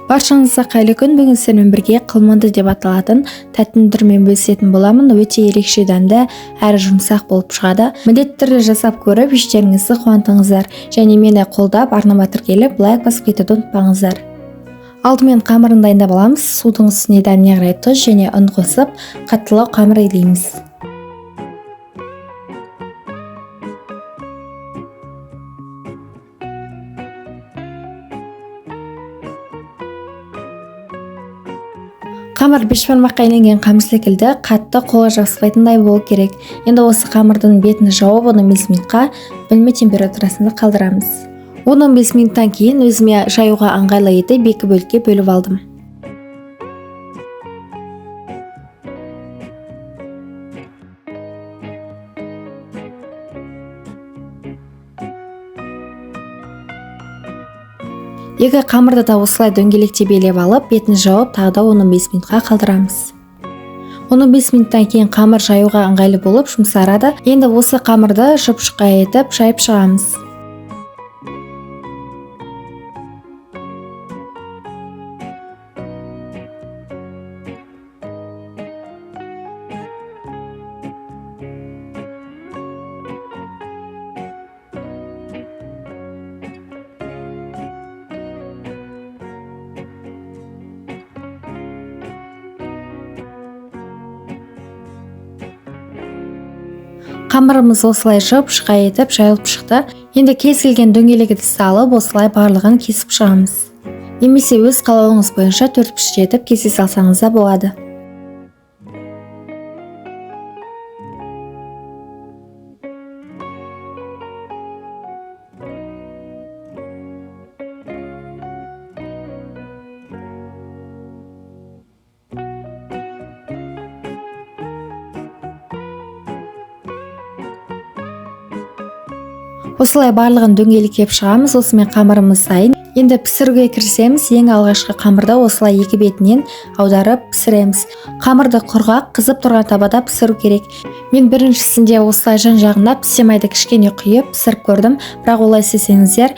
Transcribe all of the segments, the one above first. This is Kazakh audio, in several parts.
Баршаңызға қайырлы күн. Бүгін сіздермен бірге қылманды деп аталатын тәттінің түрімен бөлісетін боламын. Өте ерекше дәмді әрі жұмсақ болып шығады. Міндетті түрде жасап көріп, іштеріңізді қуантыңыздар. Және мені қолдап, арнама тіркеліп, лайк басып кетуді ұмытпаңыздар. Алдымен қамырын дайындап аламыз. Судың үстіне дәміне қарай тұз және ұн қосып, қаттылау қамыр илейміз. Қамыр бешбармаққа иленген қамыр секілді қатты, қолға жабыспайтындай болу керек. Енді осы қамырдың бетін жауып, 15 минутқа бөлме температурасында қалдырамыз. 10-15 минуттан кейін өзіме жаюға ыңғайлы етіп екі бөлікке бөліп алдым. Екі қамырды да осылай дөңгелектеп елеп алып, бетін жауып, тағы да 10-15 минутқа қалдырамыз. 10-15 минуттан кейін қамыр жаюға ыңғайлы болып жұмсарады. Енді осы қамырды жұп-жұқа етіп жайып шығамыз. Қамырымыз осылай жұп-жұқа етіп жайылып шықты. Енді кез келген дөңгелек ыдысты алып, осылай барлығын кесіп шығамыз. Немесе өз қалауыңыз бойынша төрт пішті етіп кесе салсаңыз да болады. Осылай барлығын дөңгелектеп шығамыз. Осымен қамырымыз дайын. Енді пісіруге кірісеміз. Ең алғашқы қамырды осылай екі бетінен аударып пісіреміз. Қамырды құрғақ, қызып тұрған табада пісіру керек. Мен біріншісінде осылай жан-жағына пісе майды кішкене құйып пісіріп көрдім. Бірақ олай істесеңіздер,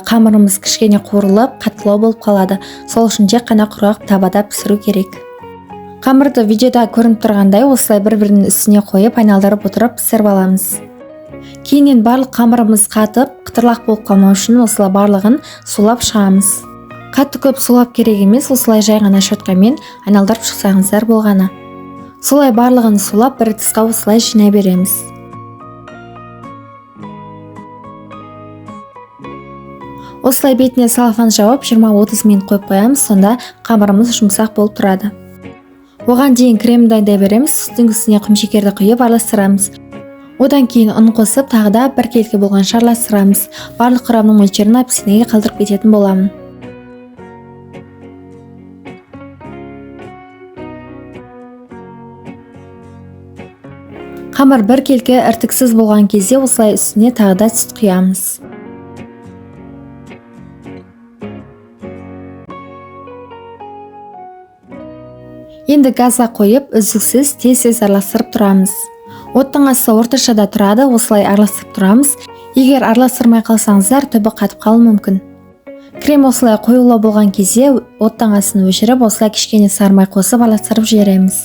қамырымыз кішкене қуырылып, қаттылау болып қалады. Сол үшін тек қана құрғақ табада пісіру керек. Қамырды видеода көрініп тұрғандай осылай бір-бірінің үстіне қойып, айналдырып отырып пісіріп аламыз. Кейіннен барлық қамырымыз қатып, қытырлақ болып қалмау үшін осылай барлығын сулап шығамыз. Қатты көп сулап керек емес, осылай жай ғана щеткамен айналдырып шықсаңыздар болғаны. Солай барлығын сулап, бір ыдысқа осылай жинай береміз. Осылай бетіне целлофан жауып, 20-30 минут қойып қоямыз, сонда қамырымыз жұмсақ болып тұрады. Оған дейін крем дайындай береміз, сүттің үстіне құмшекерді құйып араластырамыз. Одан кейін ұн қосып, тағы да бір келкі болғанша араластырамыз. Барлық құрамның мөлшерін описаниеге қалдырып кететін боламын. Қамыр бір келкі іртіксіз болған кезде осылай үстіне тағы да сүт құямыз. Енді газға қойып, үздіксіз тез-тез араластырып тұрамыз. Оттың асты орташада тұрады, осылай араластырып тұрамыз. Егер араластырмай қалсаңыздар, түбі қатып қалуы мүмкін. Крем осылай қоюлау болған кезде оттың астын өшіріп, осылай кішкене сары май қосып араластырып жібереміз.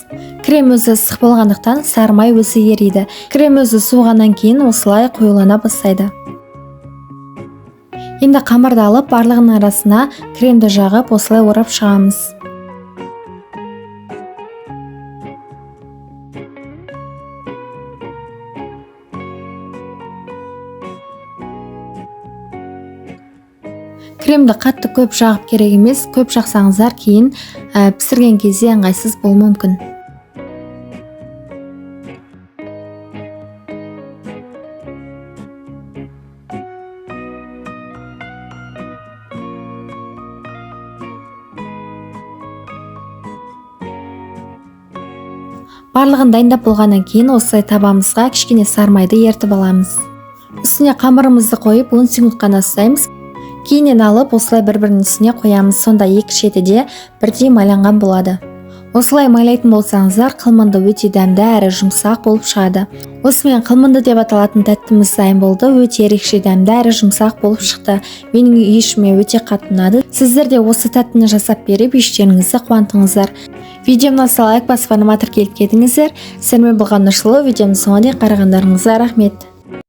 Крем өзі ыстық болғандықтан сары май өзі ериді. Крем өзі суығаннан кейін осылай қоюлана бастайды. Енді қамырды алып, барлығының арасына кремді жағып, осылай орап шығамыз. Кремді қатты көп жағып керек емес, көп жақсаңыздар кейін, пісірген кезде ыңғайсыз болуы мүмкін. Барлығын дайындап болғаннан кейін осылай табамызға кішкене сары майды ертіп аламыз. Үстіне қамырымызды қойып 10 секунд қана ұстаймыз. Кейіннен алып осылай бір-бірінің үстіне қоямыз, сонда екі шеті де бірдей майланған болады. Осылай майлайтын болсаңыздар, қылмынды өте дәмді әрі жұмсақ болып шығады. Осымен қылмынды деп аталатын тәттіміз дайын болды. Өте ерекше дәмді әрі жұмсақ болып шықты. Менің үй ішіме өте қатты ұнады. Сіздер де осы тәттіні жасап беріп, үй іштеріңізді қуантыңыздар. Видеомды лайк басып, арнама тіркеліп кетіңіздер. Сіздермен болған Нұрсұлу. Видеомды соңына дейін қарағандарыңызға рахмет.